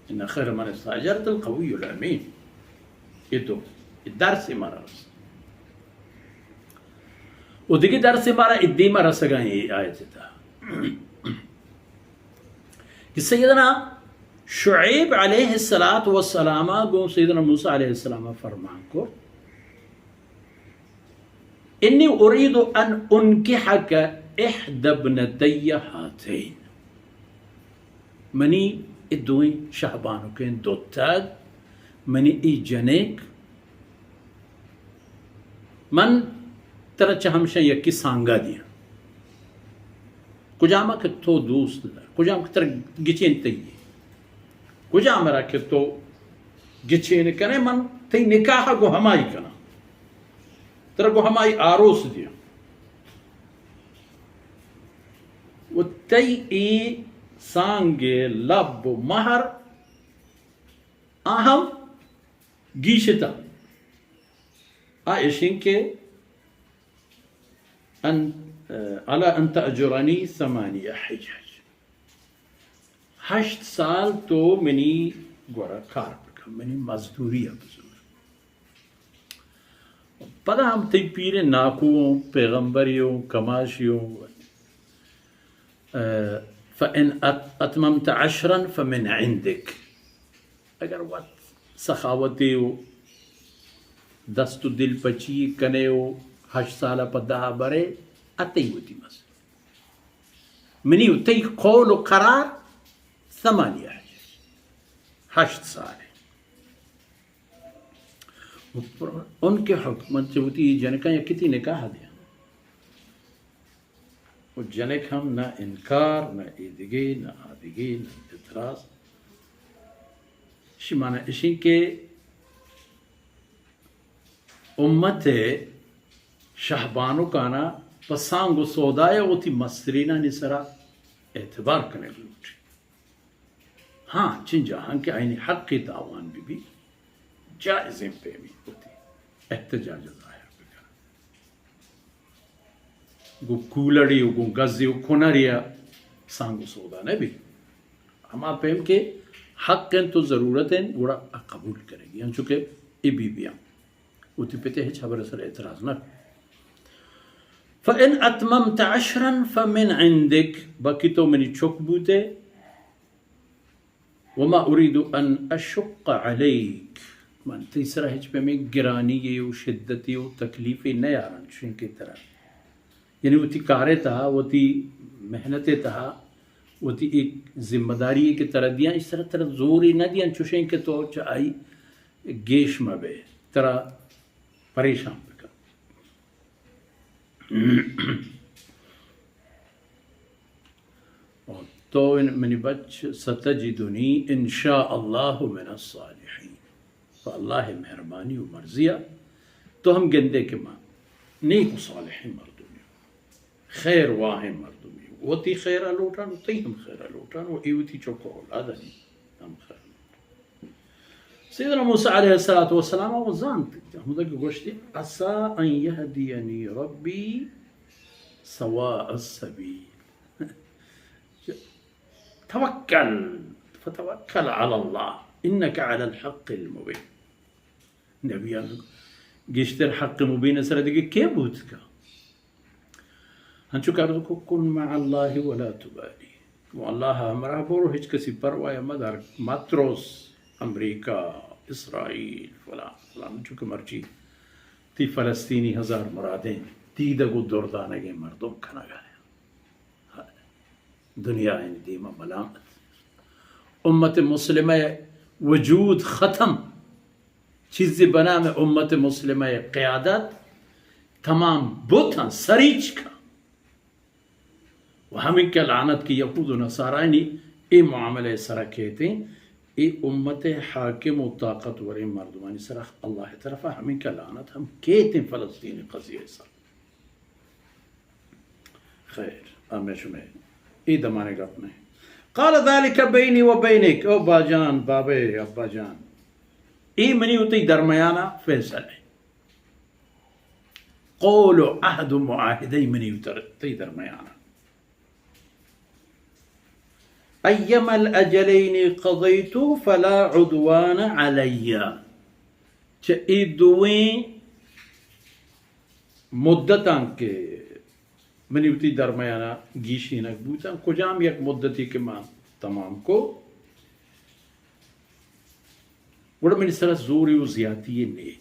ان خیر من استاجرت القوی الامین. اے دو، اے درس مارا رس. و دیگه درس مارا ادی ما رسگا اے آیت تا کہ سیدنا شعیب علیہ الصلوۃ والسلام گوں سیدنا موسی علیہ السلام فرمان کو، انی ارید ان انکحک احدی ابنتی هاتین. منی اے دوئیں شہبانکیں دوتگ، منی اے جنک، من ترا چہ ہمشاں یکی سانگا دیاں. کجام کہ تو دوست دار، کجام کہ ترا گچین تئی، کجام را کہ تو گچین کنے، من تئی نکاح گو ہمائی کناں، ترا گو ہمائی آروس دیاں. و تئی اے سانگ لب و مہر آ ہم گیشتا. آ اشیں کہ ان، علی ان تأجرنی ثمانیہ حجج، ہشت سال تو منی گورا کار بکن، منی مزدوری بزور. پدا ہم تئی پیر ناکو ہوں، پیغمبری ہوں، کماشی ہوں. فإن أت-، أتممت عشرا فمن عندك. اگر وت سخاوتے و دست و دل پچی کنے و ہشت سال پہ دہ برے، اتئی وتی مس. منی و تئی قول و قرار ثمانیہ، ہشت سال. انکحک، من چہ وتی جنکاں یکے تئی نکاح دیاں. و جنک ہم نہ انکار، نہ ایدگے، نہ آدگے، نہ اعتراض. شی معنی اشیں کہ امت شہبانکانا پہ سانگ و سودایا وتی مسترینانی سرا اعتبار کنگ لوٹی. ہاں، چنجاہاں کہ آئینی حق تاوان بہ بی، جائزیں پیمی وتی احتجاج ظاہر بکن. گوں کولڑی و گوں گزی و کنری سانگ و سودا نہ بی. ہما پیم کہ حق انت و ضرورت انت، گڑا آ قبول کنگی. انچو کہ اے بی بیاں وتی پتے ہچ حبر سر اعتراض نہ. فإن أتممت عشرا فمن عندك، باقی تو منی چک بوتے. وما أريد أن أشق عليك، من تئی سرا ہچ پیمیں گرانی و شدتی و تکلیفے نیارن، چوشیں کہ ترا، یعنی وتی کارے تہا، وتی محنتے تہا، وتی ایک ذمہ داری کہ ترا دیاں، اس طرح ترا زورے نہ دیاں، چوشیں کہ تو چہ آئی گیش مہ بے، ترا پریشان بکن. تو ان منی بچ، ستجدنی ان شاء اللہ من الصالحین، پہ اللہ مہربانی و مرضیا تو ہم گندے کہ ما نیک و صالحیں مردمی، خیر واہیں مردمی، وتی خیرا لوٹان و تئی ہم خیرا لوٹان و اے وتی چک و اولادانی ہم خیر. سیدنا موسی علیہ الصلوۃ والسلام وہ زانت، ہمدا کہ گوشتی، عسیٰ ان یہدینی ربی سواء السبیل. توکل، فتوکل علی اللہ، انک علی الحق المبین. نبیان گیشتر حق مبین سر دیگه کے بوت کا؟ انچو کہ عرض کو، کن مع اللہ ولا تبالی، گوں اللہ ہمراہ برو، ہچ کسی پرواہ مدار، مترس. امریکہ، اسرائیل، فلان فلان، انچو کہ مرچی تی فلسطینی ہزار مرادیں دیدگ و دردانگیں مردم کنگا. دنیا این دیما ملامت، امت مسلمہ وجود ختم. چیزے بنام امت مسلمہ قیادت تمام بوتاں سریچ کا. و ہمیں کہ لعنت کہ یہود و نصارانی اے معاملہ سرا کیتیں، اے امت حاکم و طاقتوریں مردمانی سرا اللہ طرفا ہمیں کہ لعنت ہم کیتیں فلسطین قضیہ سر. خیر، ہمے شمے اے دمانے گپ نہ. قال ذلك بيني وبينك، او باجان، بابے، ابا جان، اے منی و تئی درمیانا فیصلہ ہے. قول و عہد و معاہدہ منی و تر-، تئی درمیانا. ایما الاجلین قضیت فلا عدوان علی۔ چہ اے دوئیں مدتاں کہ منی وتی درمیانا گیشینگ بوتاں، کجام یک مدتے کہ من تمام کو، گڑا منی سرا زورے و زیاتی یے نیست۔